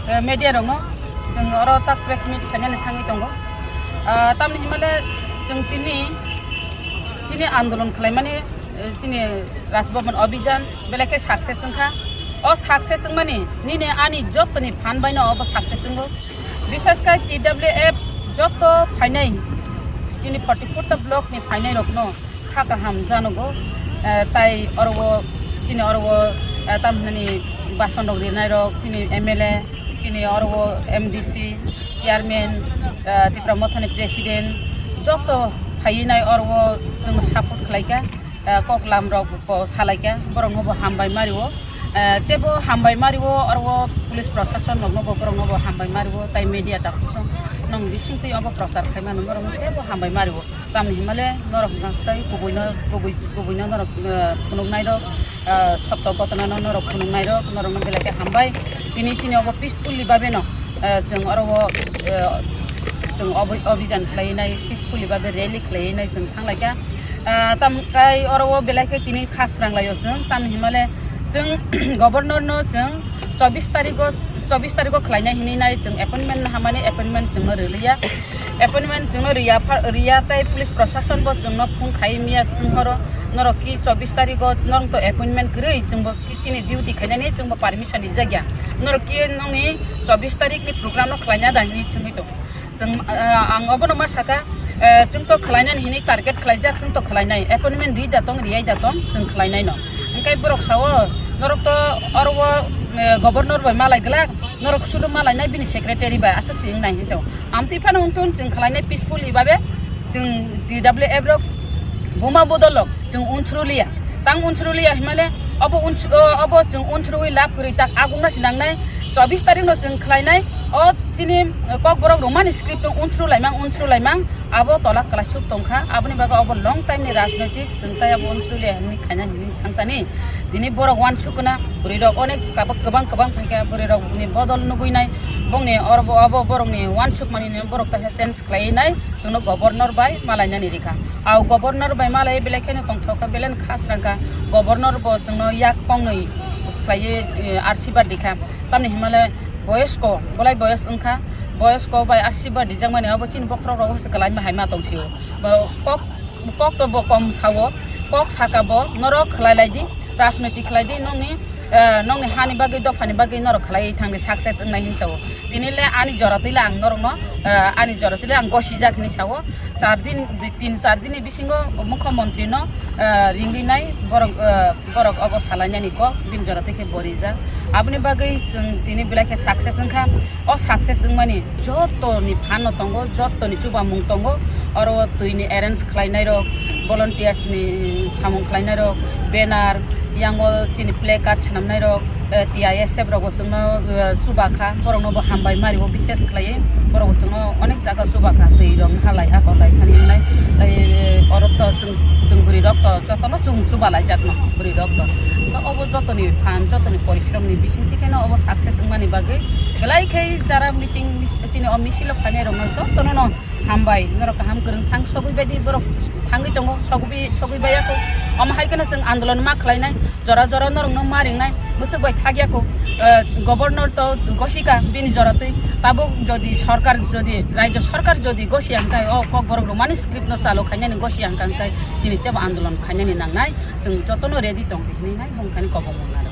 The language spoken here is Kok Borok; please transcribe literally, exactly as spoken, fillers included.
Eh, media rokno chwng oro tak press meet khainani thangwi tongo. Ah, tamni himale chwng tini chini andolon khlaimani, eh, chini Raj Bhaban Abhijan belai khe success wngkha. O success wngmani nini ani jottoni phan baino obo success wngo. Bisas khe T W F jotto phainai chini forty four ta block ni phainai rokno kha kaham janogo, eh, tai oro o chini oro o, eh, tamhinani bason rok rinai rok, chini M L A, chini oro o M D C, chairman, eh, Tipra Mothani president, joto phaiwi nai oro o chwng support khlaikha, eh, kok lam rok bo salaikha, borok no bo hambai mario, eh, tebo hambai mario, oro o police prosason rok no bo borok no bo hambai mario, tai media tak nong bising twi obo prochar khaimano borok no tebo hambai mario. Tamni himale norok tei kubuino, kubui, kubuino norok, eh, phunuknairok, eh, sotto gottonano norok phunuknairok, norokno belai khe hambai. Tini chini obo peacefully babeno, eh, chwng oro o, eh, chwng obi-, obijan khlainai, peacefully babe rally khlainai chwng thanglaikha. Eh, tamkai oro o belai khe tini khasrang laio chwng, tamni himale chwng governor no chwng chobbish tarikh o, chobbish tarikh o khlainai hinwi nai chwng appointment hamani appointment chwngno rwliya. Appointment chwngno riya pha-, riya tei police prosason bo chwngno phone khai miya swng horo, norok ki chobbish tarikh o norok to appointment kwrwi, chwngbo ki chini duty khainani chwngbo permission rijak ya. Norok ki nongni chobbish tarikh ni program no khlaina da hinwi swngwi tongo. Chwng, ah, ang obono ma saka, eh, chwng to khlainani hinwi target khlaijak, chwng to khlainai. Appointment ri da tong, riyai da tong, chwng khlainai no. Hwnkhe borok sao, norok to oro o, eh, governor bai malai glak, norok sudu malainai bini secretary bai aswk se wngnai hinwi sao. Amtwi phano wngthun chwng khlainai peacefully babe, chwng T W F rok buma bodol rok chwng unsruliya. Tang unsruliya himale obo uns-, o-, obo chwng unsrui lab kwrwi tak agungna si nangnai. Chobbish tarikh no chwng khlainai o chini, eh, kokborok romani script no unsru laimang, unsru laimang abo tola kwlaisuk tongkha. Aboni bagwi obo long time ni rajnoitik chwng tai abo unsruliya hinwi khaina hinwi thangtani. Tini borok uansuk khna, bwrwi rok onek kabak kwbang kwbang phaikha, bwrwi rok ni bodol nugui nai, bongni oro bo abo borok ni uansuk mani ni borok kaisa change khlai nai, chwngno governor bai malainani rikha. Au governor bai malai belai kheno tongthok kha, belai khasrang kha, governor bo chwngno yak kongnwi khlaiwi, eh, arsibar rikha. Tamni himale boyosko, bolai boyos wngkha, boyosko bai arsibar rijakmani abo chini bokhorok rok se kwlai ma hai ma tongsio. Bo kok Kok to bo kom sao, kok saka bo, norok khlai lai di, rajniti khlai di, nongni, eh, nongni hani bagwi, dophani bagwi norok khlai thang di, success wngnai hin sao. Tini le ani jora twi le ang norokno, eh, ani jora twi le ang gosijak hinwi sao. Char din, dui, tin char din ni bisingo mukhyamantri no, eh, ringwi nai borok, eh, borok obo salainani kok, bini jora twi khe bo rijak. Aboni bagwi chwng tini belai khe success wngkha. O success wngmani jotoni phan no tongo, jotoni chubamung tongo. Oro o twi ni arrange khlainai rok, volunteers ni samung khlainai rok, banner, yango chini play card swnamnai rok, eh, T I S F rok bo chwngno, eh, chubakha, borok no bo hambai mari o bises khlaiwi, borok bo chwngno onek jaga chubakha, twi rok halai akorlai thani wngnai. Tai, eh, oro to chwng, chwng bwrwi rok to jotono chwng chubalaijakno bwrwi rok to. Obo jotoni phan, jotoni porishrom ni bising thikeno obo success wngmani bagwi belai khe jara meeting mis-, chini o misil o phainai rokno jotono no hambai, norok kaham kwrwng thang sogwi baidi borok thangwi tongo, sogwi, sogwi baiya kho. Omo hai kheno chwng andolon ma khlainai, jora jora norokno ma ringnai, bwswk bai thakya kho. Eh, governor to gosika bini jora twi, tabuk jodi sorkar, jodi rajyo sorkar jodi gosi ang khai o kokborok romani script no chalo khainani gosi ang khai chini tebo andolon khainani nangnai, chwng jotono ready tong di hinwi nai bongkhani kobongma.